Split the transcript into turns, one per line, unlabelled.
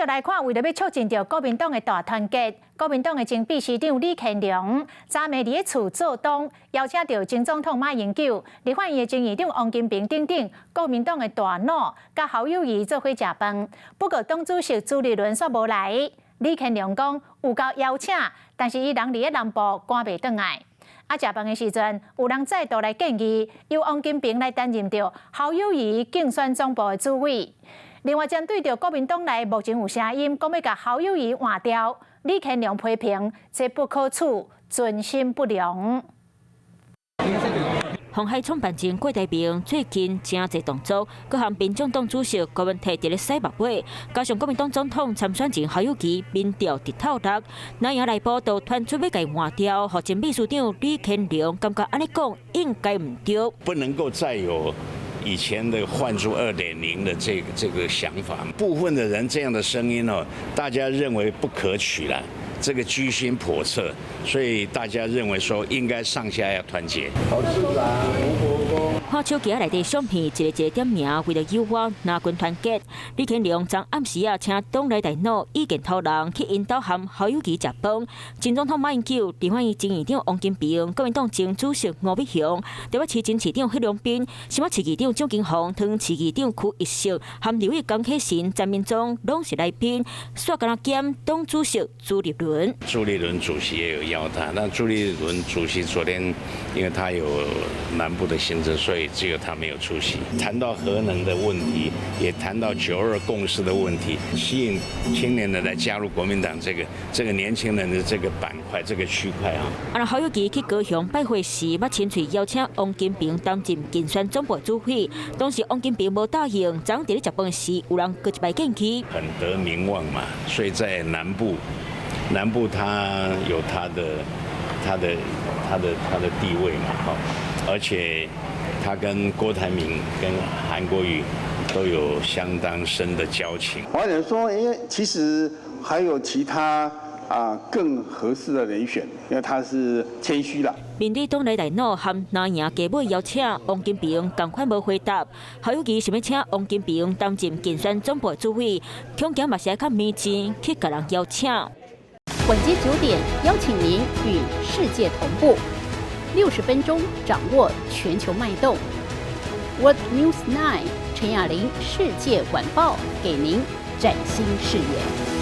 續來看，為著欲促進著國民黨的大團結，國民黨的前秘書長李乾龍昨暝佇咧厝做東，邀請著前總統馬英九、立法院的前議長王金平等等國民黨的大佬，佮侯友宜做伙食飯。不過黨主席朱立倫煞無來。李乾龍講有夠邀請，但是伊人佇咧南部趕袂轉來。啊，食飯的時陣，有人再度來建議由王金平來擔任著侯友宜競選總部的主委。另外，針對著國民黨內目前有聲音講欲共侯友宜換掉，李乾龍批評這不可取，存心不良。
鴻海創辦人郭台銘最近誠濟動作，閣和民眾黨主席柯文哲佇咧洗目尾，加上國民黨總統參選人侯友宜民調直透落，藍營內部都傳出欲共換掉，予前秘書長李乾龍感覺按呢講應該毋對。
不能夠再有以前的換朱2.0的這個想法，部分的人這樣的聲音哦，大家認為不可取了，這個居心叵測，所以大家認為說應該上下要團結。
看手機內底相片，一个一个點名，為著友好藍軍團結。李乾龍昨暗時啊，請黨內大佬意見頭人去𪜶兜和侯友宜食飯。前總統馬英九、立法院前議長王金平、國民黨前主席吳伯雄、台北市前市長許榮彬、新北市議長蔣金鳳、桃園市議長柯益碩、和立委江啟臣、陳明忠，攏是來賓。煞干焦兼黨主席朱立倫。
朱立倫主席也有邀他，但朱立倫主席昨天因為他有南部的行程，所以只有他沒有出席。談到核能的問題，也談到九二共識的問題，吸引青年人來加入國民黨這個年輕人的這個板塊、這個區塊啊。
啊，侯友宜去高雄拜會時，捌親喙邀請王金平擔任競選總部主委。當時王金平無答應，昨佇咧食飯時，有人閣一擺建議。
很得民望嘛，所以在南部，南部他有他的地位嘛，哈，而且他跟郭台銘、跟韓國瑜都有相當深的交情。
我想說，因為其實還有其他啊更合適的人選，因為他是謙虛啦。
面對黨內大佬和藍營加碼邀請，王金平仝款無回答。侯友宜想欲請王金平擔任競選總部主委，恐驚嘛是愛較面錢去共人邀請。
晚間9點，邀請您與世界同步，60分鐘掌握全球脈動。World News 9 陳雅玲世界晚報，給您嶄新視野。